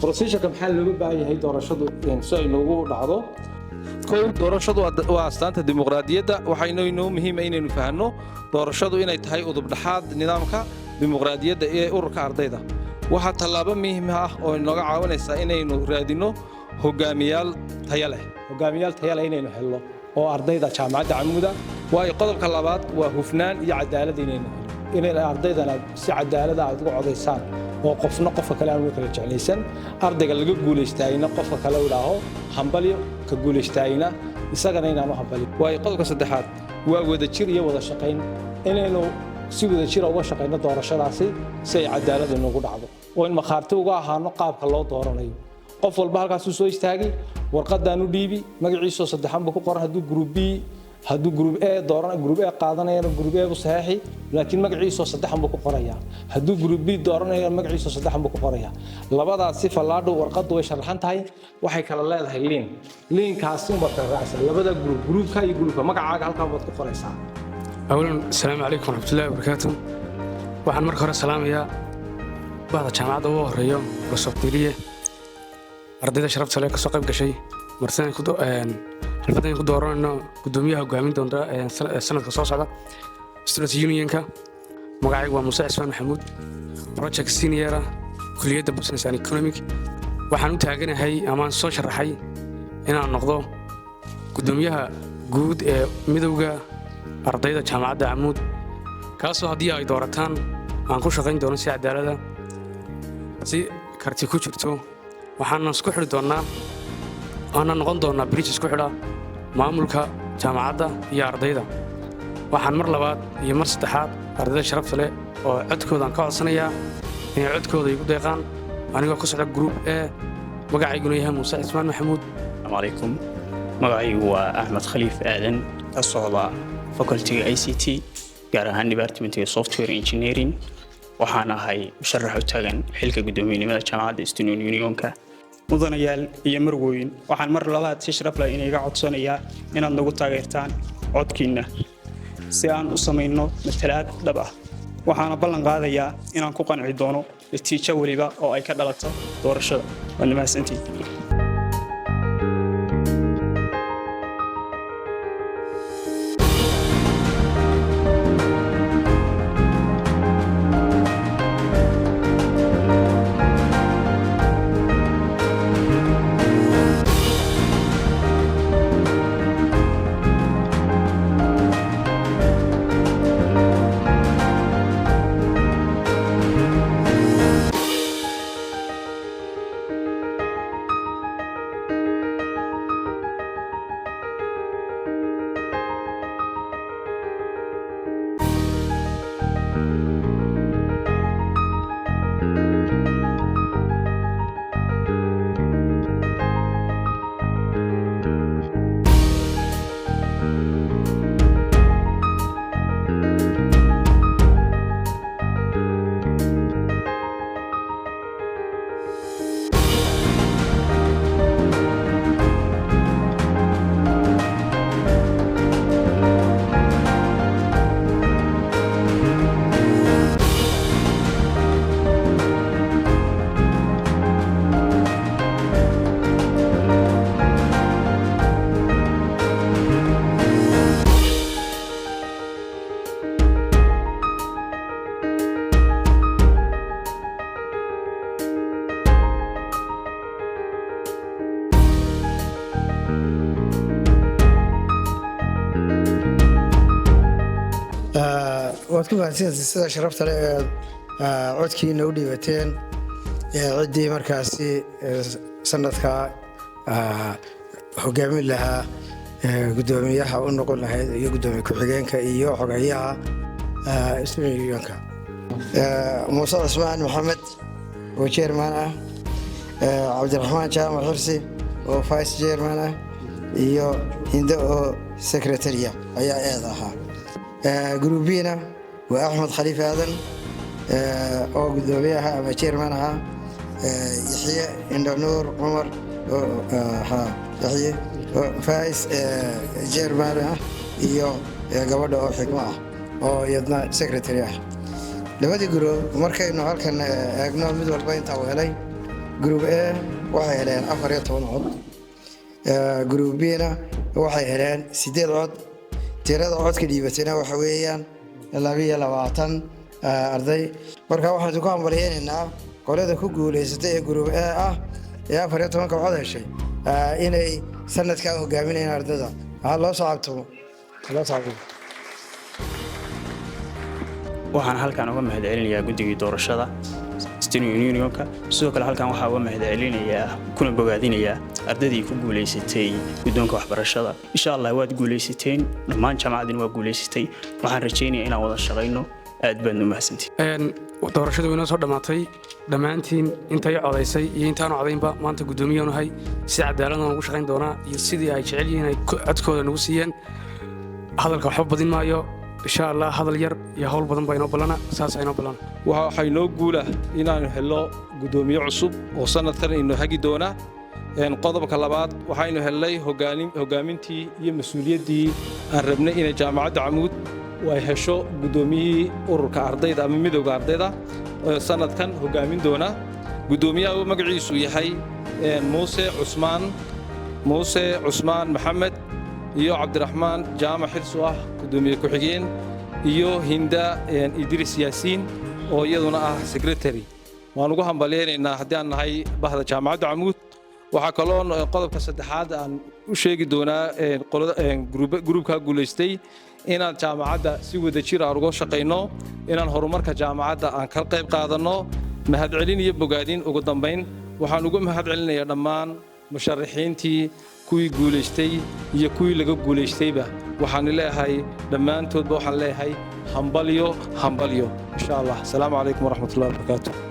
Procedureka maxaa looga baahan yahay doorashadu si ay noogu dhacdo? Kow, doorashadu waa astaanta dimuqraadiyadda. Waxaynu inoo muhiima inaynu fahanno doorashadu inay tahay udubdhaxaad nidaamka dimuqraadiyadda ee ururka ardayda. Waxaa tallaabo muhiim ah oo inooga caawinaysaa inaynu raadinno hogaamiyaal taya leh, hogaamiyaal taya leh inaynu helno oo ardayda Jaamacadda Camuuda. Waayo, qodobka labaad waa hufnaan iyo cadaalad inaynu helno, inay ardaydana si cadaalada aad uga codaysaan oo qofna qofka kale aan uga kala jeclaysan. Ardayga laga guulaystaayna qofka kale u idhaaho hambalyo, ka guulaystaayna isagana inaanu hambalyo. Waayo, qodobka saddexaad waa wadajir iyo wada shaqayn, inaynu si wadajira uga shaqayno doorashadaasi si ay cadaalad inoogu dhacdo oo in makhaarti uga ahaano qaabka loo dooranayo. Qof walba halkaasuu soo istaagay, warqadaan u dhiibi, magaciisoo saddexan buu ku qoran. Hadduu group B, hadduu group A dooran, group A qaadanayana group A buu saxeexi, laakiin magaciisoo saddexan buu ku qorayaa. Hadduu group B dooranayana magaciisoo saddexan buu ku qorayaa. Labadaasi fallaadhu warqaddu way sharaxan tahay, waxay kala leedahay line. Linekaasi unbaad kala raacaysaa labada group, groupka iyo groupka magacaaga halkan baad ku qoraysaa. Awalan, asalaamu calaykum waraxmatullahi wabarakaatu. Waxaan marka hore salaamayaa bahda jaamacadda ugu horeeyo Professor Diriye, ardayda sharafta leh kasoo qayb gashay martidan xalfaddan ku dooranayno guddoomiyaha hogaamin doonta sanadka soo socda Student Unionka. Magacaygu waa Muuse Cismaan Maxamuud, project senior, kuliyadda Business and Economic. Waxaan u taaganahay amaan soo sharaxay inaan noqdo guddoomiyaha guud ee midowda ardayda Jaamacadda Camuud, kaasoo haddii ay doorataan aan ku shaqayn doono si cadaalada, si karti ku jirto. Waxaana isku xidhi doonnaa, waana noqon doonnaa bridge isku xidha maamulka jaamacadda iyo ardayda. Waxaan mar labaad iyo mar saddexaad ardayda sharafta leh oo codkoodaan ka codsanayaa inay codkooda igu deeqaan, anigoo ka socda group A, magacayguna yahay Muuse Cismaan Maxamuud. Asalaamu calaykum. Magacaygu waa Axmed Khaliif Aadan, ka socda facultyga ICT, gaar ahaan departmentiga software engineering. Waxaan ahay musharax u taagan xilka guddoomiyenimada jaamacadda Student Unionka. Mudanayaal iyo marwooyin, waxaan mar labaad si sharaf leh inaga codsanayaa inaad nagu taageertaan codkiinna si aan u samayno matalaad dhab ah. Waxaana ballan qaadayaa inaan ku qanci doono natiijo weliba oo ay ka dhalato doorashada. Waad mahadsantihiin. Waad ku mahadsantahay sida sharafta leh ee codkiina u dhiibateen ciddii markaasi sanadkaa hogaamin lahaa, guddoomiyaha u noqon lahayd iyo guddoomiye ku-xigeenka iyo xogayaha student unionka. Muuse Cusmaan Maxamed oo chairman ah, Cabdiraxmaan Jaamac Xirsi oo vice chairman ah iyo Hinde oo secretary ayaa eed ahaa. Group B-na waa Axmed Khaliif Aadan oo guddoomiyaha ama chairman ahaa, Yaxye Indhanuur Cumar oo Yaxye oo vice chairman ah iyo gabadha oo Xigmo ah oo iyadna secretary ah. Labadii group markaynu halkan eegno, mid walba intaa uu helay Group A waxay heleen 14 cod, group B-na waxay heleen 8 cod. Tirada codka dhiibatayna waxa weeyaan 22 arday. Marka waxaan ku hambalyeynaynaa qolada ku guuleysatay ee group A ah ee 14-ka cod heshay inay sanadkan hogaaminayaan ardayda. Waxaa loo sacabtumo, loo sacabtumo. Waxaan halkan uga mahadcelinayaa guddigii doorashada student unionka. Sidoo kale halkan waxaa uga mahadcelinayaa kuna bogaadinayaa ardaydii ku guulaysatay guddoonka waxbarashada. Insha Allah waad guulaysateen, dhammaan jaamacadin waa guulaysatay. Waxaan rajaynayaa inaan wada shaqayno. Aad baadna u mahadsantiin. Doorashadu inoo soo dhammaatay. Dhammaantiin intay codaysay iyo intaanu codaynba, maanta guddoomiyaanu ahay. Si cadaaladaan ugu shaqayn doonaa iyo sidii ay jecel yihiin ay codkooda nagu siiyeen. Hadalka waxba badin maayo, insha Allah. Hadal yar iyo hawl badan baa inoo ballana, saasaa inoo ballana. Waxaa inoo guula inaanu helno guddoomiye cusub oo sanadkan inoo hagi doona. Qodobka labaad, waxaynu hellay hoggaamintii iyo mas-uuliyaddii aan rabnay inay Jaamacadda Camuud ay hesho guddoomiyihii ururka ardayda ama midowga ardayda sanadkan hoggaamin doona. Guddoomiyaha uu magaciisu yahay Muuse Cusmaan, Muuse Cusmaan Maxamed, iyo Cabdiraxmaan Jaamac Xirsu ah guddoomiye ku-xigeen, iyo Hinda Idriis Yaasiin oo iyaduna ah secretary. Waan ugu hambalyaynaynaa haddii aan nahay bahda Jaamacadda Camuud. Waxaa kaloo qodobka saddexaad aan u sheegi doonaa groupkaa guulaystay inaan jaamacadda si wada jir aan uga shaqayno, inaan horumarka jaamacadda aan ka qayb qaadanno. Mahadcelin iyo bogaadin. Ugu dambayn, waxaan ugu mahadcelinayaa dhammaan musharaxiintii, kuwii guulaystay iyo kuwii laga guulaystayba. Waxaan leeyahay dhammaantoodba, waxaan leeyahay hambalyo, hambalyo, insha Allah. Asalaamu calaykum waraxmatullahi wabarakaatu.